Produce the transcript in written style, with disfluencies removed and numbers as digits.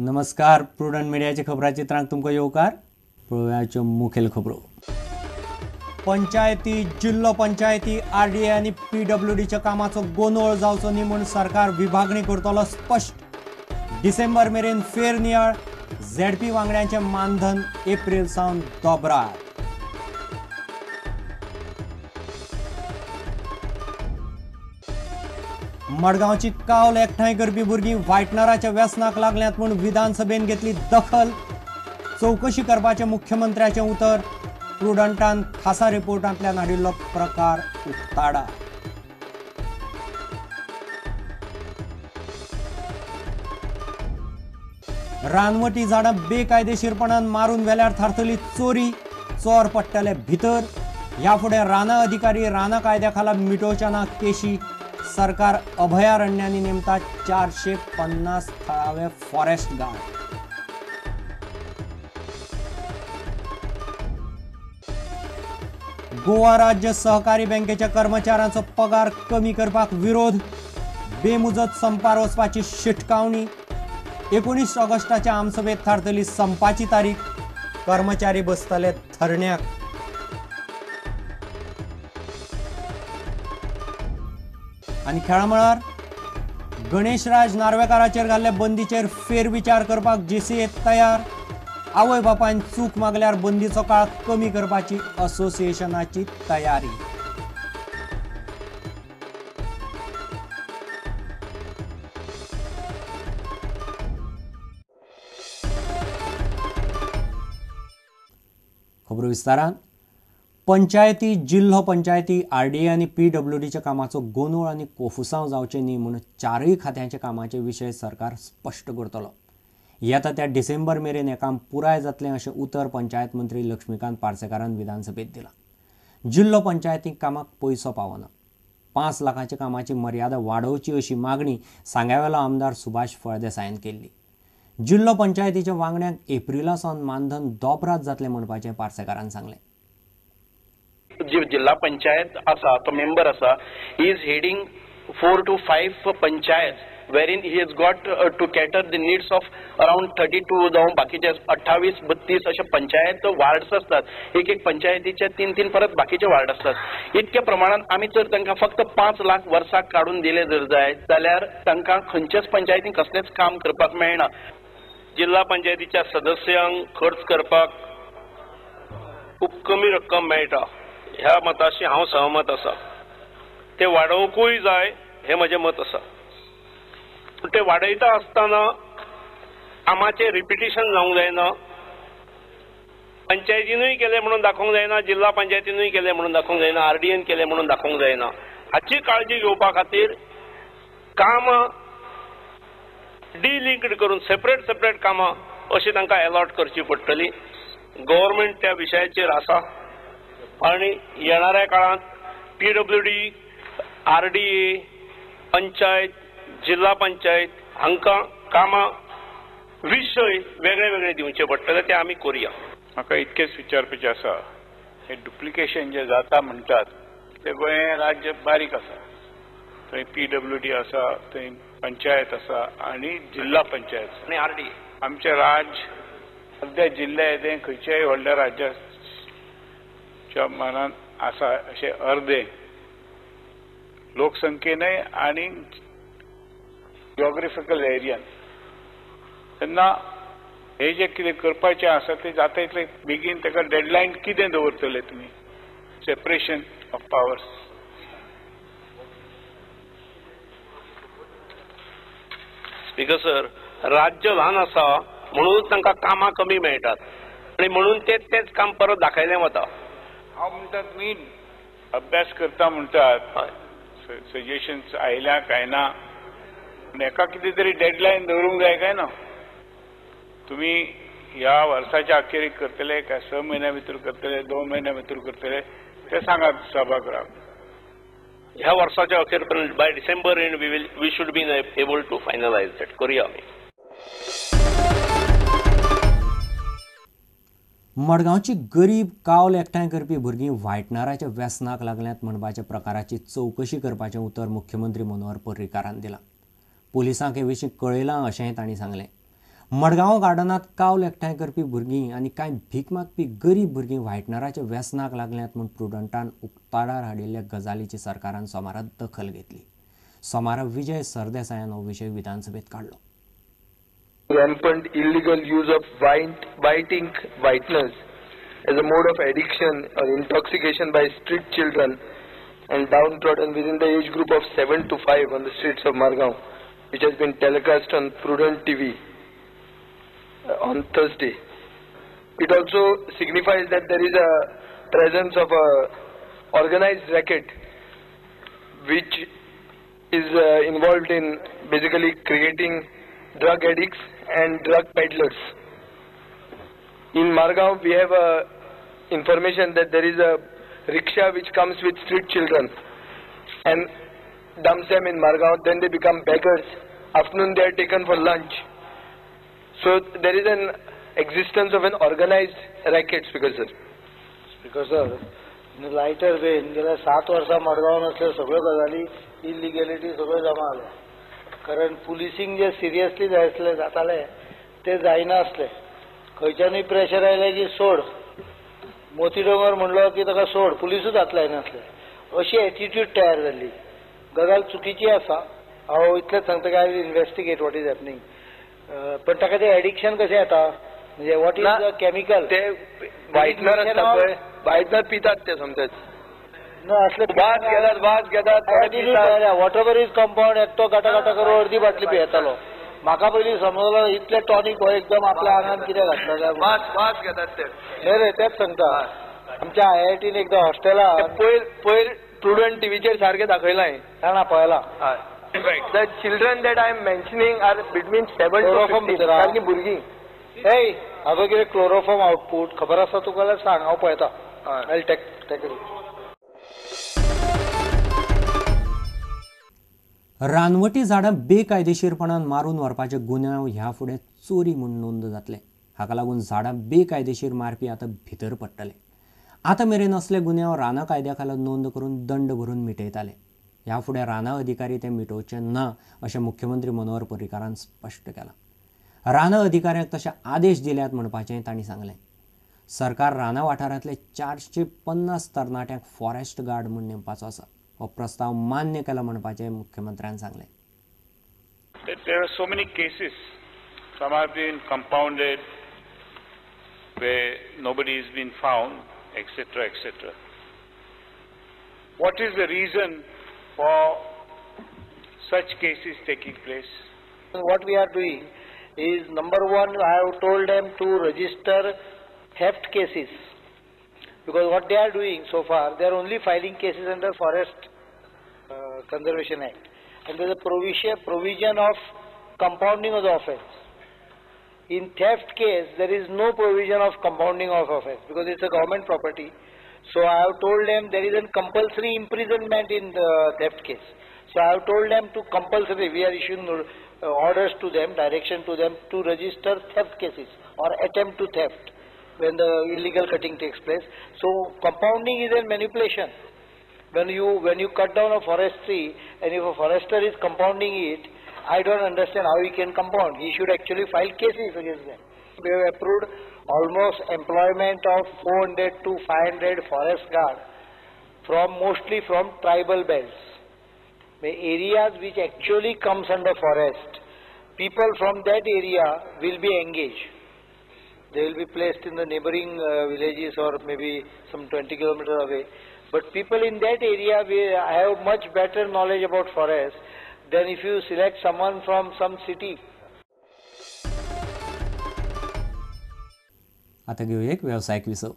नमस्कार, प्रुडंट मिडियाच्या खबराचित्रांक तुमकां येवकार. पळोवयाच्यो मुखेल खबरो. पंचायती, जिल्लो पंचायती, आरडीए आनी पीडब्ल्यूडीच्या कामाचो गोंदळ जावचो न्ही म्हूण सरकार विभागणी करतलो स्पश्ट. डिसेंबर मेरेन फेरनियाळ. झेडपी वांगड्यांचें मानधन एप्रील सावन दोबरार. मडगांवची कावल एकठांय करपी भुरगीं व्हायटनराच्या व्यसनाक लागल्यांत म्हूण विधानसभेन घेतली दखल. चवकशी करपाचें मुख्यमंत्र्याचें उतर. प्रुडंटान खासा रिपोर्टांतल्यान हाडिल्लो प्रकार उक्ताडा. रानवटी झाडां बेकायदेशीरपणान मारून व्हेल्यार थारतली चोरी. चोर पडटले भितर. ह्या फुडें रानां अधिकारी रानां कायद्या खाला मिटोवच्या ना केशी. सरकार अभयारण्यांनी नेमता 450 थळावे फॉरेस्ट गार्ड. गोवा राज्य सहकारी बँकेच्या कर्मचाऱ्यांचो पगार कमी करपाक विरोध. बेमुजत संपार वचपाची शिटकावणी. 19 ऑगस्टाच्या आमसभेत थारतली संपाची तारीख. कर्मचारी बसतले धरण्याक. आनी खेळामळार गणेशराज नार्वेकाराचेर घाल्ल्या बंदीचेर फेरविचार करपाक जीसीए तयार. आवय बापायन चूक मागल्यार बंदीचो काळ कमी करपाची असोसिएशनाची तयारी. खबरो विस्तारान. पंचायती, जिल्हो पंचायती, आरडीए आनी पीडब्ल्यूडीच्या कामाचो गोंदळ आनी कोफुसांव जावचें न्ही म्हूण चारूय खात्यांच्या कामाचे विशय सरकार स्पश्ट करतलो. येता त्या डिसेंबर मेरेन हें काम पुराय जातलें अशें उतर पंचायत मंत्री लक्ष्मीकांत पार्सेकारान विधानसभेत दिलां. जिल्हो पंचायतीक कामाक पयसो पावना. 5 लाखाच्या कामाची मर्यादा वाडोवची अशी मागणी सांग्यावेलो आमदार सुभाष फळदेसायान केल्ली. जिल्हो पंचायतीच्या वांगड्यांक एप्रिला सावन मानधन दोबरात जातलें म्हणपाचें पार्सेकारान सांगलें. जी जिल्हा पंचायत आसा तो मेंबर आसा, he is heading 4 to 5 panchayat wherein he has got to cater the needs of around 32 जावं बाकीचे 28 32 अशे पंचायत वार्ड्स असतात. एक एक पंचायतीचे 3-3 परत बाकीचे वार्ड असतात. इतक्या प्रमाणात आमी जर तांकां फक्त 5 लाख वर्साक काडून दिले जर जाय जाल्यार तांकां खंयच्याच पंचायतीन कसलेंच काम करपाक मेळना. जिल्हा पंचायतीच्या सदस्यांक खर्च करपाक खूब कमी रक्कम मेळटा ह्या मताशी हांव सहमत आसा. ते वाडोवंकूय जाय हें म्हजें मत आसा. पूण ते वाडयता आसतना कामाचें रिपिटिशन जावंक जायना. पंचायतीनूय केलें म्हणून दाखोवंक जायना, जिल्हा पंचायतीनूय केलें म्हणून दाखोवंक जायना, आरडीएन केलें म्हणून दाखोवंक जायना. हाची काळजी घेवपा खातीर कामां डिलिंक्ड करून सेपरेट सेपरेट कामां अशी तांकां एलॉट करची पडटली. गव्हर्मेंट त्या विशयाचेर आसा आनी येणाऱ्या काळांत पीडब्ल्यूडी, आरडीए, पंचायत, जिल्हा पंचायत हांकां कामां विशय वेगळे वेगळे दिवचे पडटले, ते आमी करुया. म्हाका इतकेंच विचारपाचें आसा, हें डुप्लिकेशन जें जाता म्हणटात तें गोंय राज्य बारीक आसा. थंय पीडब्ल्यूडी आसा, थंय पंचायत आसा आनी जिल्हा पंचायत आनी आरडीए. आमचें राज्य अर्द्या जिल्ल्या येदें खंयच्याय व्हडल्या राज्याच्या मनान आसा अशें अर्दे लोकसंख्येनय आनी जिओग्राफिकल एरियान. तेन्ना हे जे कितें करपाचें आसा तें जाता इतले बेगीन ताका डेडलायन कितें दवरतले तुमी? Separation of powers. Speaker sir, राज्य ल्हान आसा म्हणून तांकां कामां कमी मेळटात आनी म्हणून ते तेच काम परत दाखयलें वता. हांव म्हणटा तुमी अभ्यास करता म्हणटात, सजेशन्स आयल्या काय ना, पूण एका कितें तरी डेडलायन दवरूंक जाय काय ना? तुमी ह्या वर्साच्या अखेरीक करतले काय 6 म्हयन्या भितर करतले, 2 म्हयन्या भितर करतले ते सांगात सभागृहाक. ह्या वर्साच्या अखेर पर्यंत by December end we should be able to finalise that. करुया आमी. मडगांवची गरीब कावल एकठांय करपी भुरगीं व्हायटनराच्या व्यसनाक लागल्यांत म्हणपाच्या प्रकाराची चवकशी करपाचें उतर मुख्यमंत्री मनोहर पर्रीकारान दिलां. पुलिसांक हे विशीं कळयलां अशेंय तांणी सांगलें. मडगांव गार्डनांत कावल एकठांय करपी भुरगीं आनी कांय भीक मागपी गरीब भुरगीं व्हायटनराच्या व्यसनाक लागल्यांत म्हूण प्रुडंटान उक्ताडार हाडिल्ल्या गजालीची सरकारान सोमारा दखल घेतली. सोमारा विजय सरदेसायान हो विशय विधानसभेत काडलो. Rampant illegal use of white ink whiteners as a mode of addiction or intoxication by street children and downtrodden within the age group of 7 to 5 on the streets of Margao, which has been telecast on Prudent TV on Thursday. It also signifies that there is a presence of a organized racket which is involved in basically creating drug addicts and drug peddlers. In Margao, we have information that there is a rickshaw which comes with street children and dumps them in Margao. Then they become beggars. Afternoon they are taken for lunch. So there is an existence of an organized racket, Speaker sir. Speaker sir, in lighter vein, गेल्या 7 वर्सां मडगांव आसल्यो सगळ्यो गजाली इलिगॅलिटी सगळ्यो जमा जाल्या. कारण पुलिसींग जे seriously जाय आसलें जातालें तें जायना आसलें. खंयच्यानूय प्रेशर आयलें की सोड, मोती डोंगर म्हणलो की ताका सोड, पुलिसूच हात लायनासले. अशी एटिट्यूड तयार जाल्ली. गजाल चुकीची आसा. हांव इतलेंच सांगता की I will investigate what is happening. पण ताका तें एडिक्शन कशें येता, म्हणजे what is the chemical? ते व्हायटनर आसता पळय, व्हायटनर पितात ते समजेच. असले वास घेतात, वास घेतात. What ever is compound, एकटो गाटा गाटा करून अर्दी बाटली पियेतालो. म्हाका पयलीं समजलो इतलें टॉनीक हो एकदम आपल्या आंगान कितें घातला काय. वास वास घेतात ते. न्हय रे, तेंच सांगता. आमच्या आय.आय.टीन एकदां हॉस्टेला पयर पयर प्रुडंट टीव्हीचेर सारकें दाखयलां. जाणा, पळयलां. The children that I am mentioning are between 7 to 15, सारकीं भुरगीं. हेय, हाजो कितें क्लोरोफॉर्म आउटपूट खबर आसा तुका जाल्यार सांग, हांव पळयता. I take take. रानवटी झाडां बेकायदेशीरपणान मारून व्हरपाचे गुन्यांव ह्या फुडें चोरी म्हूण नोंद जातले. हाका लागून झाडां बेकायदेशीर मारपी आतां भितर पडटले. आतां मेरेन असले गुन्यांव रानां कायद्या खाला नोंद करून दंड भरून मिटयताले. ह्या फुडें रानां अधिकारी ते मिटोवचे ना अशें मुख्यमंत्री मनोहर पर्रीकारान स्पश्ट केलां. रानां अधिकाऱ्यांक तशे आदेश दिल्यात म्हणपाचें तांणी सांगलें. सरकार रानां वाठारांतले 450 तरणाट्यांक फॉरेस्ट गार्ड म्हूण नेमपाचो आसा. हो प्रस्ताव मान्य केला म्हणपाचें मुख्यमंत्र्यान सांगलें. There are so many cases. Some have been compounded where nobody has been found, etc., etc. What is the reason for such cases taking place? What we are doing is, number one, I have told them to register theft cases, because what they are doing so far, they are only filing cases under Forest Conservation Act, and there is a provision of compounding of the offence. In theft case, there is no provision of compounding of offence because it's a government property. So I have told them there is a compulsory imprisonment in the theft case. So I have told them to compulsory, we are issuing orders to them, direction to them to register theft cases or attempt to theft when the illegal cutting takes place. So compounding is a manipulation. When you cut down a forest tree and if a forester is compounding it, I don't understand how he can compound. He should actually file cases against them. We have approved almost employment of 400 to 500 forest guards mostly from tribal belts. The areas which actually comes under forest, people from that area will be engaged. They will be placed in the neighboring villages or maybe some 20 kilometers away. But people in that area will have much better knowledge about forest than if you select someone from some city. आता घेऊया एक व्यावसायिक विसव.